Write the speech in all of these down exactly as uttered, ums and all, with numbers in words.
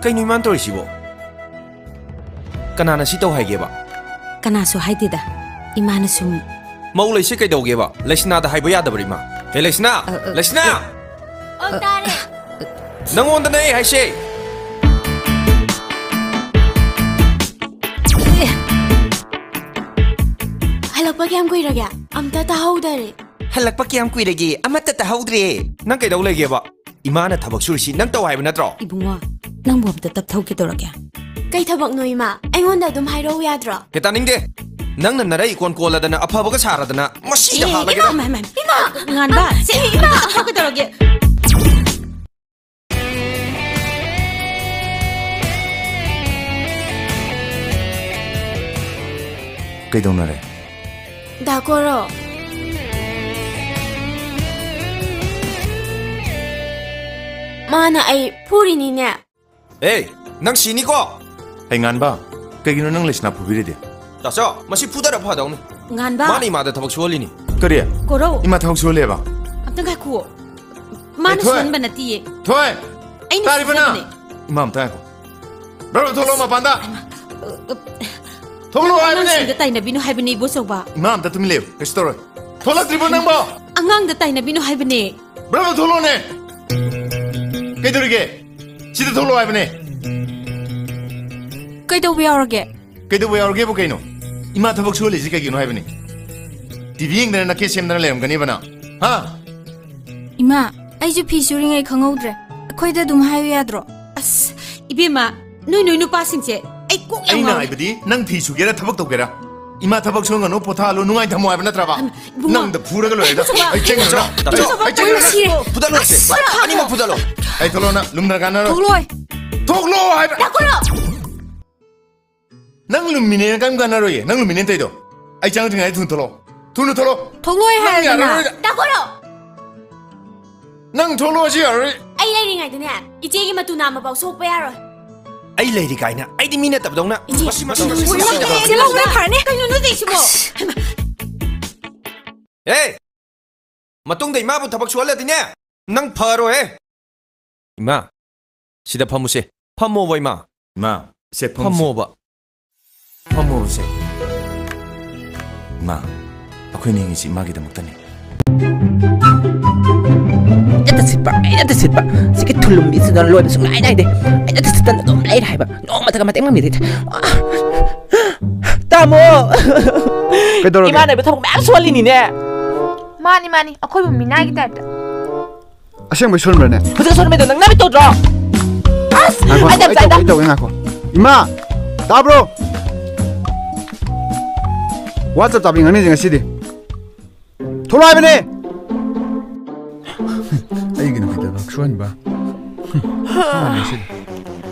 ꯀꯩꯅꯣ ꯏꯃꯥꯅ ꯇꯧꯔꯤꯁꯤꯕꯣ? ꯀꯅꯥꯅ ꯁꯤ ꯇꯧ ꯍꯥꯏꯒꯦꯕ? ꯀꯅꯥꯁꯨ ꯍꯥꯏꯗꯦꯗ꯫ ꯏꯃꯥꯅ ꯁꯨꯝ꯫ ꯃꯧ ꯂꯩꯁꯦ ꯀꯩꯗꯧꯒꯦꯕ? ꯂꯩꯁꯅꯥꯗ ꯍꯥꯏꯕ ꯌꯥꯗꯕ꯭ꯔꯥ, ꯏꯃꯥ? ꯍꯦ, ꯂꯩꯁꯅꯥ! ꯑ, ꯑ, ꯂꯩꯁꯅꯥ! ꯑ, ꯑꯣ, ꯇꯥꯔꯦ꯫ ꯅꯪꯉꯣꯟꯗꯅꯦ ꯑꯩ ꯍꯥꯏꯁꯦ꯫ ꯑꯦ꯫ ꯍꯜꯂꯛꯄ ꯀꯌꯥꯝ ꯀꯨꯏꯔꯒꯦ? ꯑꯝꯇ ꯇꯥꯍꯧꯗꯔꯦ꯫ ꯍꯜꯂꯛꯄ ꯀꯌꯥꯝ ꯀꯨꯏꯔꯒꯦ? ꯑꯃꯠꯇ ꯇꯥꯍꯧꯗ꯭ꯔꯦ꯫ ꯅꯪ ꯀꯩꯗꯧ ꯂꯩꯒꯦꯕ? ꯏꯃꯥꯅ ꯊꯕꯛ ꯁꯨꯔꯤꯁꯤ ꯅꯪ ꯇꯧ ꯍꯥꯏꯕ ꯅꯠꯇ꯭ꯔꯣ? ꯏꯕꯨꯡꯉꯣ, ꯅꯪꯕꯨ ꯑꯝꯇ ꯇꯞꯊꯧ ꯀꯩꯗꯧꯔꯒꯦ? ꯀꯩ ꯊꯕꯛꯅꯣ, ꯏꯃꯥ? ꯑꯩꯉꯣꯟꯗ ꯑꯗꯨꯝ ꯍꯥꯏꯔꯛꯎ ꯌꯥꯗ꯭ꯔꯣ? ꯍꯦ, ꯇꯥꯅꯤꯡꯗꯦ꯫ ꯅꯪꯅ ꯅꯔꯩ ꯏꯀꯣꯟ ꯀꯣꯜꯂꯗꯅ ꯑꯐꯕꯒ ꯁꯥꯔꯗꯅ ꯃꯁꯤꯗ ꯑꯦ, ꯍꯥꯠꯂꯒꯦꯗ꯫ ꯏꯃꯥ, ꯏꯃꯥ, ꯏꯃꯥ꯫ ꯏꯃꯥ! ꯉꯥꯟꯕ, ꯑ, ꯁꯦ, ꯏꯃꯥ! ꯑꯝꯇ ꯇꯞꯊꯧ ꯀꯩꯗꯧꯔꯒꯦ? ꯀꯩꯗꯧꯅꯔꯦ? ꯗꯥ ꯀꯣꯔꯣ꯫ ꯃꯥꯅ ꯑꯩ ꯐꯨꯔꯤꯅꯤꯅꯦ꯫ ꯑꯦ, ꯅꯪ ꯁꯤꯅꯤꯀꯣ꯫ ꯍꯩ ꯉꯥꯟꯕ, ꯀꯩꯒꯤꯅꯣ ꯅꯪ ꯂꯩꯁꯅꯥ ꯐꯨꯕꯤꯔꯤꯗꯤ? ꯇꯥꯆꯧ, ꯃꯁꯤ ꯐꯨꯗꯔ ꯐꯗꯧꯅꯤ꯫ ꯉꯥꯟꯕ꯫ ꯃꯥꯅ ꯏꯃꯥꯗ ꯊꯕꯛ ꯁꯨꯍꯜꯂꯤꯅꯤ꯫ ꯀꯔꯤ? ꯀꯣꯔꯧ꯫ ꯏꯃꯥ ꯊꯕꯛ ꯁꯨꯍꯜꯂꯦꯕ? ꯑꯝꯇ ꯉꯥꯏꯈꯨꯑꯣ꯫ ꯃꯥꯅ ꯑꯦ, ꯊꯣꯏ꯫ ꯁꯨꯍꯟꯕ ꯅꯠꯇꯤꯌꯦ꯫ ꯊꯣꯏ! ꯑꯩꯅ ꯇꯥꯔꯤꯕ ꯅꯪ? ꯁꯨꯍꯟꯕꯅꯦ꯫ ꯏꯃꯥ ꯑꯝꯇ ꯉꯥꯏꯈꯣ꯫ ꯕ꯭ꯔꯕ꯭ꯔ ꯊꯣꯛꯂꯛꯑꯣ ꯃꯄꯥꯟꯗ꯫ ꯑ, ꯑ, ꯊꯣꯛꯂꯛꯑꯣ ꯍꯥꯏꯕꯅꯦ꯫ ꯑꯉꯥꯡꯁꯤꯡꯗ ꯇꯥꯏꯅꯕꯤꯅꯨ ꯍꯥꯏꯕꯅꯦ, ꯏꯕꯣꯆꯧꯕ꯫ ꯏꯃꯥ ꯑꯝꯇ ꯇꯨꯃꯤꯟ ꯂꯩꯌꯨ꯫ ꯀꯩꯁꯨ ꯇꯧꯔꯣꯏ꯫ ꯊꯣꯛꯂꯛꯇ꯭ꯔꯤꯕꯣ ꯅꯪꯕꯣ? ꯑꯉꯥꯡꯗ ꯇꯥꯏꯅꯕꯤꯅꯨ ꯍꯥꯏꯕꯅꯦ꯫ ꯕ꯭ꯔꯕ꯭ꯔ ꯊꯣꯛꯂꯛꯑꯣꯅꯦ꯫ ꯀꯩꯗꯧꯔꯤꯒꯦ? ꯁꯤꯗ ꯊꯣꯛꯂꯛꯑꯣ ꯍꯥꯏꯕꯅꯦ꯫ ꯀꯩꯗꯧꯕ ꯌꯥꯎꯔꯒꯦ? ꯀꯩꯗꯧꯕ ꯌꯥꯎꯔꯒꯦꯕꯨ ꯀꯩꯅꯣ? ꯏꯃꯥ ꯊꯕꯛ ꯁꯨꯍꯜꯂꯤꯁꯤ ꯀꯩꯒꯤꯅꯣ ꯍꯥꯏꯕꯅꯤ꯫ ꯇꯤ ꯚꯤ ꯌꯦꯡꯗꯅ ꯅꯀꯦ ꯁꯦꯝꯗꯅ ꯂꯩꯔꯝꯒꯅꯤꯕ ꯅꯪ꯫ ꯍꯥ? ꯏꯃꯥ, ꯑꯩꯁꯨ ꯐꯤ ꯁꯨꯔꯤꯉꯩ ꯈꯪꯍꯧꯗ꯭ꯔꯦ꯫ ꯑꯩꯈꯣꯏꯗ ꯑꯗꯨꯝ ꯍꯥꯏꯌꯨ ꯌꯥꯗ꯭ꯔꯣ? ꯑꯁ, ꯏꯕꯦꯝꯃ, ꯅꯣꯏ ꯅꯣꯏ ꯅꯨꯄꯥꯁꯤꯡꯁꯦ ꯑꯩ ꯀꯣꯛ ꯌꯥꯝ ꯑꯩꯅ ꯉꯥꯎꯔꯦ꯫ ꯍꯥꯏꯕꯗꯤ ꯅꯪ ꯐꯤ ꯁꯨꯒꯦꯔꯥ ꯊꯕꯛ ꯇꯧꯒꯦꯔꯥ? ꯏꯃꯥ ꯊꯕꯛ ꯁꯨꯍꯟꯒꯅꯨ, ꯄꯣꯊꯥꯍꯜꯂꯨ, ꯅꯨꯡꯉꯥꯏꯅ ꯊꯝꯃꯣ ꯍꯥꯏꯕ ꯅꯠꯇ꯭ꯔꯕ? ꯏꯕꯨꯡꯉꯣ꯫ ꯅꯪꯗ ꯐꯨꯔꯒ ꯂꯣꯏꯔꯦꯗ꯫ ꯏꯕꯨꯡꯉꯣ꯫ ꯑꯩ ꯆꯦꯡ ꯏꯕꯨꯡꯉꯣ꯫ ꯂꯣꯏꯔꯦ꯫ ꯇꯥꯆꯧ, ꯑꯩ ꯆꯦꯡ ꯂꯣꯏꯔꯦ꯫ ꯁꯤꯔꯦ꯫ ꯐꯨꯗꯠꯂꯣ ꯁꯦ꯫ ꯑꯁ! ꯑꯅꯤꯃꯛ ꯐꯨꯗꯠꯂꯣ꯫ ꯑꯩ ꯊꯣꯛꯂꯛꯑꯣꯅ ꯂꯨꯝꯅ ꯀꯥꯟꯅꯔꯣꯏ꯫ ꯊꯣꯛꯂꯣꯏ꯫ ꯊꯣꯛꯂꯣ ꯍꯥꯏꯕ꯫ ꯗꯥ ꯀꯣꯔꯣ! ꯅꯪ ꯂꯨꯝꯃꯤꯅꯦꯅ ꯀꯔꯤꯝ ꯀꯥꯟꯅꯔꯣꯏꯌꯦ꯫ ꯅꯪ ꯂꯨꯝꯃꯤꯅꯦꯅ ꯇꯧꯔꯤꯗꯣ꯫ ꯑꯩ ꯆꯪꯉꯛꯇ꯭ꯔꯤꯉꯩꯗ ꯊꯨꯅ ꯊꯣꯛꯂꯛꯑꯣ꯫ ꯊꯨꯅ ꯊꯣꯛꯂꯛꯑꯣ꯫ ꯊꯣꯛꯂꯣꯏ ꯅꯪ ꯍꯥꯏꯔꯗꯅ꯫ ꯌꯥꯔꯔꯣꯏꯗ꯫ ꯗꯥ ꯀꯣꯔꯣ! ꯅꯪ ꯊꯣꯛꯂꯛꯑꯣꯁꯤ ꯌꯥꯔꯣꯏ꯫ ꯑꯩ ꯂꯩꯔꯤꯉꯩꯗꯅꯦ, ꯏꯆꯦꯒꯤ ꯃꯇꯨ ꯅꯥꯝꯃ ꯐꯥꯎ ꯁꯣꯛꯄ ꯌꯥꯔꯣꯏ꯫ ꯑꯩ ꯂꯩꯔꯤ ꯀꯥꯏꯅ? ꯑꯩꯗꯤ ꯃꯤ ꯅꯠꯇꯕꯗꯧꯅ꯫ ꯏꯆꯦ, ꯃꯁꯤ ꯃꯇꯧ ꯏꯆꯦ, ꯑꯁꯤ ꯏꯆꯦ, ꯁꯤꯖꯤꯟꯅꯕ꯫ ꯏꯆꯦ, ꯂꯧꯕꯅ ꯐꯔꯅꯤ꯫ ꯀꯩꯅꯣ ꯅꯣꯏ ꯇꯧꯔꯤꯁꯤꯕꯣ? ꯑꯁ! ꯍꯩꯃꯥ! ꯑꯦ! ꯃꯇꯨꯡꯗ ꯏꯃꯥꯕꯨ ꯊꯕꯛ ꯁꯨꯍꯜꯂꯗꯤꯅꯦ, ꯅꯪ ꯐꯔꯣꯏꯍꯦ꯫ ꯏꯃꯥ, ꯁꯤꯗ ꯐꯝꯃꯨꯁꯦ꯫ ꯐꯝꯃꯣꯕ, ꯏꯃꯥ꯫ ꯏꯃꯥ, ꯁꯦ, ꯐꯝꯁꯤ꯫ ꯐꯝꯃꯣꯕ꯫ ꯐꯝꯃꯣꯕ, ꯁꯦ꯫ ꯏꯃꯥ, ꯑꯩꯈꯣꯏꯅ ꯍꯤꯡꯉꯤꯁꯤ ꯏꯃꯥꯒꯤꯗꯃꯛꯇꯅꯤ꯫ ꯑꯩꯅ ꯁꯤꯠꯄ, ꯑꯩꯅ ꯁꯤꯠꯄ꯫ ꯁꯤꯒꯤ ꯊꯨꯂꯨꯝꯕꯤꯁꯤꯗ ꯂꯣꯏꯕ ꯁꯨꯡꯅꯥꯏ ꯅꯥꯏꯗꯦ꯫ ꯑꯩꯅ ꯁꯤꯠꯇꯅ ꯑꯗꯨꯝ ꯂꯩꯔꯦ ꯍꯥꯏꯕ꯫ ꯅꯣꯡꯃꯇꯒ ꯃꯇꯦꯡ ꯄꯥꯡꯕꯤꯗꯦ꯫ ꯇꯥꯃꯣ! ꯀꯩꯗꯧꯔꯒꯦ? ꯏꯃꯥꯟꯅꯕ ꯊꯕꯛ ꯃꯌꯥꯝ ꯁꯨꯍꯜꯂꯤꯅꯤꯅꯦ꯫ ꯃꯥꯅꯤ, ꯃꯥꯅꯤ, ꯑꯩꯈꯣꯏꯕꯨ ꯃꯤꯅꯥꯏꯒꯤ ꯇꯥꯏꯞꯇ꯫ ꯑꯁꯦꯡꯕꯩ ꯁꯨꯔꯝꯕ꯭ꯔꯅꯦ? ꯍꯧꯖꯤꯛ ꯁꯨꯔꯝꯃꯤꯗꯣ ꯅꯪ ꯅꯃꯤꯠ ꯎꯗ꯭ꯔꯣ? ꯑꯁ! ꯉꯥꯏꯈꯣ, ꯑꯩ ꯌꯥꯝ ꯑꯩ ꯇꯧꯒꯦ, ꯆꯥꯏꯗ꯫ ꯑꯩ ꯇꯧꯒꯦ, ꯉꯥꯏꯈꯣ꯫ ꯏꯃꯥ! ꯇꯥꯕ꯭ꯔꯣ? ꯋꯥ ꯆꯞ ꯆꯥꯕꯤ ꯉꯥꯡꯅꯁꯦ ꯉꯁꯤꯗꯤ꯫ ꯊꯣꯛꯂꯛꯑꯣ ꯍꯥꯏꯕꯅꯦ! ꯑꯩꯒꯤ ꯅꯨꯄꯤꯗ ꯊꯕꯛ ꯁꯨꯍꯟꯕ꯫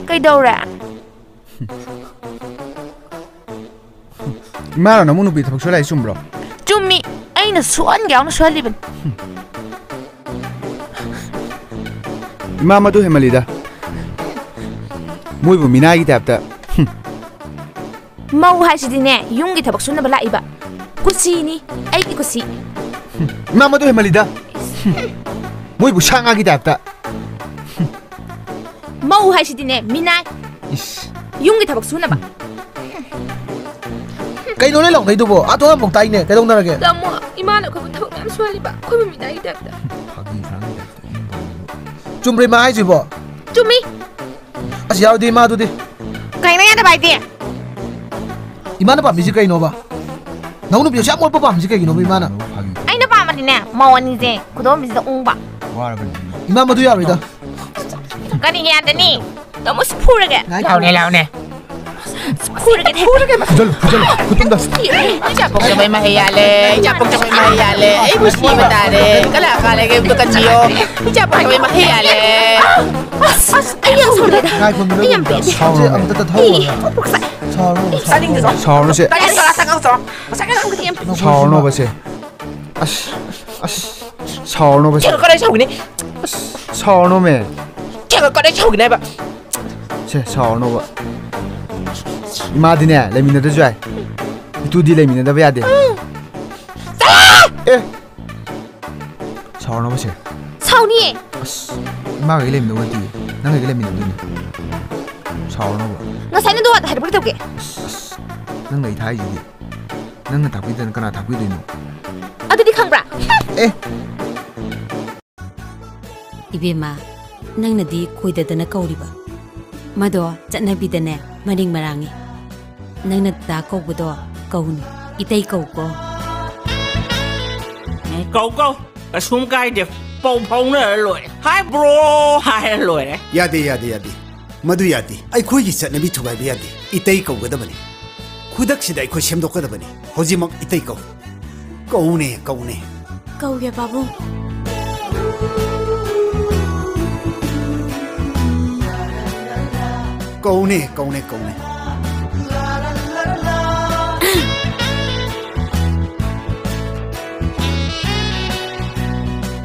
ꯀꯩꯗꯧꯔꯦ? ꯏꯃꯥꯅ ꯅꯃꯧ ꯅꯨꯄꯤ ꯊꯕꯛ ꯁꯨꯍꯜꯂꯦ ꯍꯥꯏ ꯆꯨꯝꯕ꯭ꯔꯣ? ꯆꯨꯝꯃꯤ꯫ ꯑꯩꯅ ꯁꯨꯍꯟꯒꯦ ꯌꯥꯎꯅ ꯁꯨꯍꯜꯂꯤꯕꯅꯤ꯫ ꯏꯃꯥ, ꯃꯗꯨ ꯍꯦꯟꯃꯜꯂꯤꯗ꯫ ꯃꯣꯏꯕꯨ ꯃꯤꯅꯥꯏꯒꯤ ꯇꯥꯏꯞꯇ꯫ ꯃꯧ ꯍꯥꯏꯁꯤꯗꯤꯅꯦ, ꯌꯨꯝꯒꯤ ꯊꯕꯛ ꯁꯨꯅꯕ ꯂꯥꯛꯏꯕ꯫ ꯀꯨꯁꯤꯅꯤ, ꯑꯩꯒꯤ ꯀꯨꯁꯤ꯫ ꯏꯃꯥ, ꯃꯗꯨ ꯍꯦꯟꯃꯜꯂꯤꯗ꯫ ꯃꯣꯏꯕꯨ ꯁꯥ ꯉꯥꯒꯤ ꯇꯥꯏꯞꯇ꯫ ꯃꯧ ꯍꯥꯏꯁꯤꯗꯤꯅꯦ, ꯃꯤꯅꯥꯏ꯫ ꯏꯁ꯫ ꯌꯨꯝꯒꯤ ꯊꯕꯛ ꯁꯨꯅꯕ꯫ ꯀꯩꯅꯣ ꯅꯣꯏ ꯂꯥꯎꯅꯩꯗꯨꯕꯣ? ꯑꯥ ꯊꯣꯡ ꯌꯥꯝ ꯇꯥꯏꯅꯦ꯫ ꯀꯩꯗꯧꯅꯔꯒꯦ? ꯇꯥꯃꯣ, ꯏꯃꯥꯅ ꯑꯩꯈꯣꯏꯕꯨ ꯊꯕꯛ ꯃꯌꯥꯝ ꯁꯨꯍꯜꯂꯤꯕ, ꯑꯩꯈꯣꯏꯕꯨ ꯃꯤꯅꯥꯏꯒꯤ ꯇꯥꯏꯞꯇ꯫ ꯐꯥꯒꯤ ꯐꯔꯥꯡꯒꯤ ꯇꯥꯏꯞꯇ꯫ ꯆꯨꯝꯕ꯭ꯔꯣ ꯏꯃꯥ ꯍꯥꯏꯁꯤꯕꯣ? ꯆꯨꯝꯃꯤ꯫ ꯑꯁ, ꯌꯥꯎꯗꯦ ꯏꯃꯥꯗꯨꯗꯤ꯫ ꯀꯩꯅꯣ ꯌꯥꯗꯕ ꯍꯥꯏꯗꯤ? ꯏꯃꯥꯅ ꯄꯥꯝꯃꯤꯁꯤ ꯀꯩꯅꯣꯕ? ꯅꯪ ꯅꯨꯄꯤ ꯑꯁꯨꯛ ꯌꯥꯝ ꯃꯣꯠꯄ ꯄꯥꯝꯃꯤꯁꯤ ꯀꯩꯒꯤꯅꯣꯕ ꯏꯃꯥꯅ? ꯑꯩꯅ ꯄꯥꯝꯕꯗꯤꯅꯦ, ꯃꯧ ꯑꯅꯤꯁꯦ ꯈꯨꯗꯣꯝꯕꯤꯁꯤꯗ ꯎꯪꯕ꯫ ꯋꯥꯔꯕꯅꯤ꯫ ꯏꯃꯥ, ꯃꯗꯨ ꯌꯥꯔꯣꯏꯗ꯫ ꯀꯔꯤꯒꯤ ꯌꯥꯗꯅꯤ? ꯇꯥꯃꯣ, ꯁꯤ ꯐꯨꯔꯒꯦ꯫ ꯂꯥꯎꯅꯦ, ꯂꯥꯎꯅꯦ꯫ ꯐꯨꯔꯒꯦ, ꯐꯨꯔꯒꯦ꯫ ꯐꯨꯖꯜꯂꯨ, ꯐꯨꯖꯜꯂꯨ, ꯈꯨꯇꯨꯝꯗ꯫ ꯏꯆꯥ ꯄꯣꯛꯆꯕꯩ ꯃꯍꯩ ꯌꯥꯜꯂꯦ, ꯏꯆꯥ ꯄꯣꯛꯆꯕꯩ ꯃꯍꯩ ꯌꯥꯜꯂꯦ꯫ ꯑꯩꯕꯨ ꯁꯤꯕ ꯇꯥꯔꯦ꯫ ꯀꯂꯥ ꯀꯥꯂꯦꯒꯦ ꯑꯝꯇ ꯀꯟꯕꯤꯌꯣ꯫ ꯏꯆꯥ ꯄꯣꯛꯆꯕꯩ ꯃꯍꯩ ꯌꯥꯜꯂꯦ꯫ ꯑꯁ, ꯑꯁ, ꯑꯩ ꯌꯥꯝ ꯁꯥꯎꯅꯤꯡꯉꯦ꯫ ꯉꯥꯏꯈꯣ, ꯑꯩ ꯌꯥꯝ ꯄꯦꯟꯗꯦ꯫ ꯁꯥꯎꯔꯨꯅꯨ꯫ ꯑꯝꯇ ꯇꯊꯧꯑꯣ꯫ E, ꯄꯣꯛꯆ-, ꯁꯥꯎꯔꯨꯅꯨ, E, ꯁꯥꯎꯔꯨꯅꯨ꯫ ꯇꯥꯅꯤꯡꯗꯦ꯫ ꯁꯥꯎꯔꯨꯅꯨꯁꯦ꯫ ꯀꯔꯤ ꯆꯠꯂꯣ, ꯆꯠꯂꯣ, ꯆꯠꯂꯣ꯫ ꯉꯁꯥꯏ ꯉꯔꯥꯡ ꯈꯛꯇ ꯌꯥꯝ ꯁꯥꯎꯔꯨꯅꯣꯕꯁꯦ꯫ ꯑꯁ, ꯑꯁ, ꯁꯥꯎꯔꯨꯅꯣꯕꯁꯦ꯫ ꯆꯦꯒ ꯀꯗꯥꯏ ꯁꯥꯎꯒꯅꯤ? ꯑꯁ, ꯁꯥꯎꯔꯨꯅꯣꯃꯦ꯫ ꯆꯦꯒ ꯀꯗꯥꯏ ꯁꯥꯎꯒꯅꯤ ꯍꯥꯏꯕ? ꯁꯦ, ꯁꯥꯎꯔꯨꯅꯣꯕ꯫ ꯏꯃꯥꯗꯤꯅꯦ, ꯂꯩꯃꯤꯟꯅꯗ꯭ꯔꯁꯨ ꯌꯥꯏ꯫ ꯏꯇꯨꯗꯤ ꯂꯩꯃꯤꯟꯅꯗꯕ ꯌꯥꯗꯦ꯫ ꯆꯠꯂꯣ! ꯑꯦ! ꯁꯥꯎꯔꯅꯣꯕ ꯁꯦ꯫ ꯁꯥꯎꯅꯤꯌꯦ꯫ ꯑꯁ, ꯏꯃꯥꯒ ꯑꯩ ꯂꯩꯃꯤꯟꯅꯧ ꯅꯠꯇꯤꯌꯦ꯫ ꯅꯪ ꯑꯩꯒ ꯂꯩꯃꯤꯟꯅꯗꯣꯏꯅꯦ꯫ ꯁꯥꯎꯔꯅꯣꯕ꯫ ꯉꯁꯥꯏ ꯅꯪꯗꯣ ꯋꯥꯗ ꯍꯥꯏꯔꯛꯄ ꯀꯩꯗꯧꯒꯦ? ꯑꯁ, ꯅꯪꯅ ꯑꯩ ꯊꯥꯏꯁꯤꯗꯤ꯫ ꯅꯪꯅ ꯊꯥꯛꯄꯤꯗꯅ ꯀꯅꯥ ꯊꯥꯛꯄꯤꯗꯣꯏꯅꯣ? ꯑꯗꯨꯗꯤ ꯈꯪꯕ꯭ꯔꯥ? ꯑꯦ! ꯏꯕꯦꯝꯃ, ꯅꯪꯅꯗꯤ ꯀꯣꯏꯗꯗꯅ ꯀꯧꯔꯤꯕ꯫ ꯃꯗꯣ ꯆꯠꯅꯕꯤꯗꯅꯦ, ꯃꯔꯤꯡ ꯃꯔꯥꯡꯉꯤ꯫ ꯅꯪꯅ ꯗꯗꯥ ꯀꯧꯕꯗꯣ ꯀꯧꯅꯨ, ꯏꯇꯩ ꯀꯧꯀꯣ꯫ ꯎꯝ, ꯀꯧ, ꯀꯧ꯫ ꯀꯩꯁꯨꯝ ꯀꯥꯏꯗꯦ꯫ ꯄꯥꯎ ꯐꯥꯎꯅꯔ ꯂꯣꯏꯔꯦ꯫ "Hi, bro" ꯍꯥꯏꯔ ꯂꯣꯏꯔꯦ꯫ ꯌꯥꯗꯦ, ꯌꯥꯗꯦ, ꯌꯥꯗꯦ꯫ ꯃꯗꯨ ꯌꯥꯗꯦ꯫ ꯑꯩꯈꯣꯏꯒꯤ ꯆꯠꯅꯕꯤ ꯊꯨꯒꯥꯏꯕ ꯌꯥꯗꯦ꯫ ꯏꯇꯩ ꯀꯧꯒꯗꯕꯅꯤ꯫ ꯈꯨꯗꯛꯁꯤꯗ ꯑꯩꯈꯣꯏ ꯁꯦꯝꯗꯣꯛꯀꯗꯕꯅꯤ꯫ ꯍꯧꯖꯤꯛꯃꯛ ꯏꯇꯩ ꯀꯧ꯫ ꯀꯧꯅꯦ, ꯀꯧꯅꯦ꯫ ꯀꯧꯒꯦ, ꯄꯥꯕꯨꯡ꯫ ꯀꯧꯅꯦ, ꯀꯧꯅꯦ, ꯀꯧꯅꯦ꯫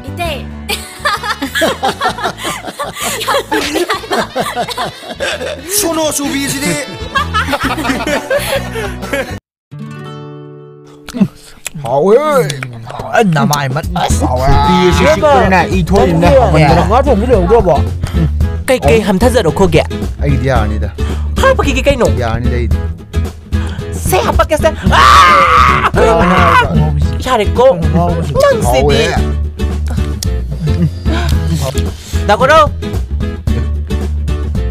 ꯏꯇꯩ꯫ ꯁꯣꯅꯣ ꯆꯨꯕꯤꯁꯤꯗꯤ꯫ ꯍꯥꯎꯋꯦ꯫ ꯍꯥꯎꯋꯦ, ꯅꯃꯥꯏ ꯃꯠ꯫ ꯑꯁ, ꯍꯥꯎꯋꯦ꯫ ꯄꯤꯁꯤ ꯁꯤꯛꯄꯅꯤꯅ ꯏ ꯊꯣꯛꯏꯕꯅ ꯅꯪꯒꯤ ꯍꯥꯎꯃꯟꯗꯅ꯫ ꯉꯥ ꯊꯣꯡꯕ ꯂꯩꯍꯧꯗ꯭ꯔꯕꯣ? ꯀꯩ, ꯀꯩ ꯍꯟꯊꯖꯔꯛꯈꯣꯒꯦ? ꯑꯩꯒꯤꯗꯤ ꯌꯥꯔꯅꯤꯗ꯫ ꯍꯥꯞꯄꯒꯤꯒꯦ ꯀꯩꯅꯣ? ꯌꯥꯔꯅꯤꯗ ꯑꯩꯗꯤ꯫ ꯁꯦ, ꯍꯥꯞꯄꯛꯀꯦꯁꯦ꯫ ꯑꯥ! ꯌꯥꯔꯅꯤ ꯍꯥꯏꯕ꯫ ꯌꯥꯔꯦꯀꯣ꯫ ꯅꯪꯁꯤꯗꯤ꯫ ꯍꯥꯎꯋꯦ꯫ ꯗꯥ ꯀꯣꯔꯧ꯫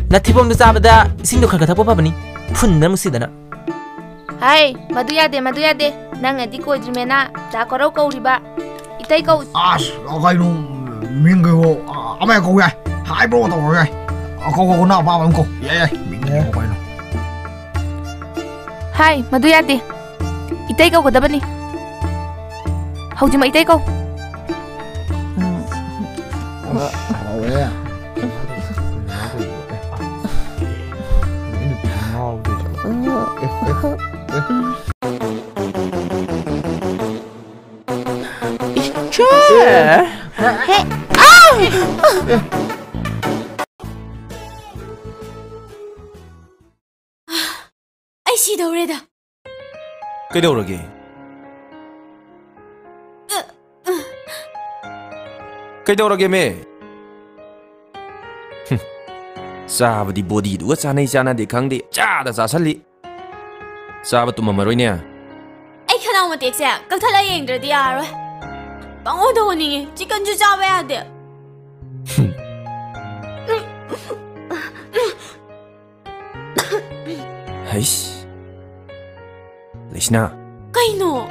ꯅꯊꯤꯕꯣꯡꯗꯣ ꯆꯥꯕꯗ ꯏꯁꯤꯡꯗꯣ ꯈꯔ ꯈꯔ ꯊꯛꯄ ꯐꯕꯅꯤ꯫ ꯐꯨꯟꯗꯅ ꯃꯨꯁꯤꯗꯅ꯫ ꯍꯥꯏ, ꯃꯗꯨ ꯌꯥꯗꯦ, ꯃꯗꯨ ꯌꯥꯗꯦ꯫ ꯅꯪꯅꯗꯤ ꯀꯣꯏꯗ꯭ꯔꯤꯃꯦꯅ ꯗꯥ ꯀꯣꯔꯧ ꯀꯧꯔꯤꯕ꯫ ꯏꯇꯩ ꯀꯧ꯫ ꯑꯁ, ꯀꯩꯅꯣ, ꯃꯤꯡ ꯀꯩꯅꯣ, ꯑ, ꯑꯃ ꯍꯦꯛ ꯀꯧ ꯌꯥꯏ꯫ Hi bro ꯇꯧꯔ ꯌꯥꯏ꯫ ꯑ, ꯀꯧ, ꯀꯧ, ꯅꯪ ꯑꯄꯥꯝꯕ ꯑꯃ ꯀꯧ꯫ ꯌꯥꯏ, ꯌꯥꯏ, ꯃꯤꯡ ꯀꯧ ꯀꯩꯅꯣ꯫ ꯍꯥꯏ, ꯃꯗꯨ ꯌꯥꯗꯦ꯫ ꯏꯇꯩ ꯀꯧꯒꯗꯕꯅꯤ꯫ ꯍꯧꯖꯤꯛꯃꯛ ꯏꯇꯩ ꯀꯧ꯫ ꯍꯥꯎꯋꯦ꯫ ꯏꯆꯦ! ꯍꯦ! ꯑꯥ! ꯑꯩ ꯁꯤꯗꯧꯔꯦꯗ꯫ ꯀꯩꯗꯧꯔꯒꯦ? ꯀꯩꯗꯧꯔꯒꯦꯃꯦ? ꯍꯨꯝ, ꯆꯥꯕꯗꯤ ꯕꯣꯗꯤꯗꯨꯒ ꯆꯥꯅꯩ ꯆꯥꯅꯗꯦ ꯈꯪꯗꯦ, ꯆꯥꯗ ꯆꯥꯁꯜꯂꯤ꯫ ꯆꯥꯕ ꯇꯨꯝꯃꯝꯃꯔꯣꯏꯅꯦ꯫ ꯑꯩ ꯈꯅꯥꯎ ꯃꯇꯦꯛꯁꯦ ꯀꯛꯊꯠꯂ ꯌꯦꯡꯗ꯭ꯔꯗꯤ ꯌꯥꯔꯔꯣꯏ꯫ ꯄꯪꯑꯣꯗ ꯑꯣꯅꯤꯡꯉꯦ꯫ ꯆꯤꯛꯀꯟꯁꯨ ꯆꯥꯕ ꯌꯥꯗꯦ꯫ ꯍꯩꯁ꯫ ꯂꯩꯁꯅꯥ꯫ ꯀꯩꯅꯣ?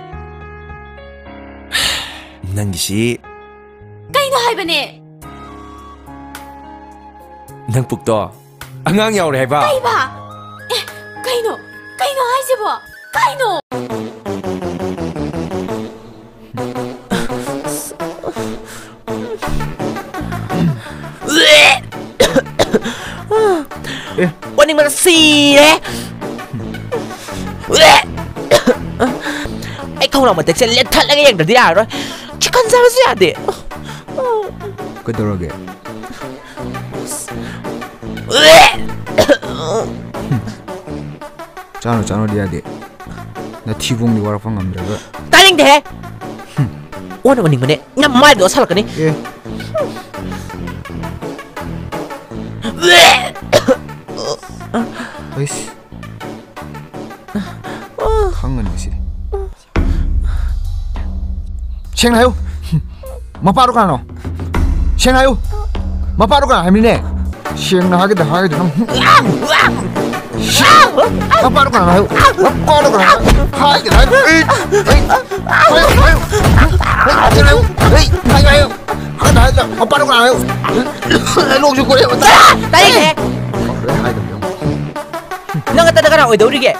ꯅꯪꯒꯤꯁꯤ꯫ ꯀꯩꯅꯣ ꯍꯥꯏꯕꯅꯦ? ꯅꯪ ꯄꯨꯛꯇꯣ ꯑꯉꯥꯡ ꯌꯥꯎꯔꯦ ꯍꯥꯏꯕ꯫ ꯀꯩꯕ? ꯑꯦ, ꯀꯩꯅꯣ? ꯀꯩꯅꯣ ꯍꯥꯏꯁꯤꯕꯣ? ꯀꯩꯅꯣ? ꯑꯦ꯫ ꯑꯣꯅꯤꯡꯕꯅ ꯁꯤꯔꯦ꯫ ꯑꯩ ꯈꯣꯡꯅꯥꯎ ꯃꯇꯦꯛꯁꯦ ꯂꯦꯟꯊꯠꯂꯒ ꯌꯦꯡꯗ꯭ꯔꯗꯤ ꯌꯥꯔꯔꯣꯏ꯫ ꯆꯤꯛꯀꯟ ꯆꯥꯕꯁꯨ ꯌꯥꯗꯦ꯫ ꯀꯩꯗꯧꯔꯒꯦ? ꯆꯥꯅꯨ, ꯆꯥꯅꯨꯗꯤ ꯌꯥꯗꯦ꯫ ꯅꯊꯤꯕꯣꯡꯗꯤ ꯋꯥꯔꯛꯄ ꯉꯝꯗ꯭ꯔꯒ꯫ ꯇꯥꯅꯤꯡꯗꯦꯍꯦ! ꯑꯣꯟꯅ ꯑꯣꯟꯅꯤꯡꯕꯅꯦ꯫ ꯅꯃꯥꯏꯗꯣ ꯑꯁ ꯍꯜꯂꯛꯀꯅꯤ꯫ ꯑꯦ꯫ ꯑꯩꯁ꯫ ꯈꯪꯒꯅꯤ ꯁꯤꯗꯤ꯫ ꯁꯦꯡꯅ ꯍꯥꯏꯌꯨ꯫ ꯃꯄꯥꯗꯣ ꯀꯅꯥꯅꯣ? ꯁꯦꯡꯅ ꯍꯥꯏꯌꯨ꯫ ꯃꯄꯥꯗꯣ ꯀꯅꯥ ꯍꯥꯏꯕꯅꯤꯅꯦ? ꯁꯦꯡꯅ ꯍꯥꯏꯒꯗ ꯍꯥꯏꯒꯗ ꯅꯪ꯫ ꯃꯄꯥꯗꯣ ꯀꯅꯥꯅꯣ ꯍꯥꯏꯌꯨ꯫ ꯃꯄꯥꯗꯣ ꯀꯅꯥꯅꯣ ꯍꯥꯏꯌꯨ꯫ ꯍꯥꯏꯒꯗ ꯍꯥꯏꯌꯨ꯫ ꯑꯩ, ꯑꯩ, ꯑꯩ, ꯑꯩ, ꯑꯩ, ꯍꯥꯏꯒꯗ ꯍꯥꯏꯌꯨ꯫ ꯑꯩ, ꯍꯥꯏꯒꯗ ꯍꯥꯏꯌꯨ꯫ ꯍꯥꯏꯒꯗ ꯍꯥꯏꯌꯨ꯫ ꯃꯄꯥꯗꯣ ꯀꯅꯥꯅꯣ ꯍꯥꯏꯌꯨ꯫ ꯂꯣꯛꯁꯨ ꯈꯨꯔꯦ꯫ ꯇꯥꯏꯅꯦ꯫ ꯍꯥꯏꯒꯗ ꯍꯥꯏꯌꯨ꯫ ꯅꯪ ꯑꯇꯩꯗ ꯀꯅꯥ ꯑꯣꯏꯗꯧꯔꯤꯒꯦ?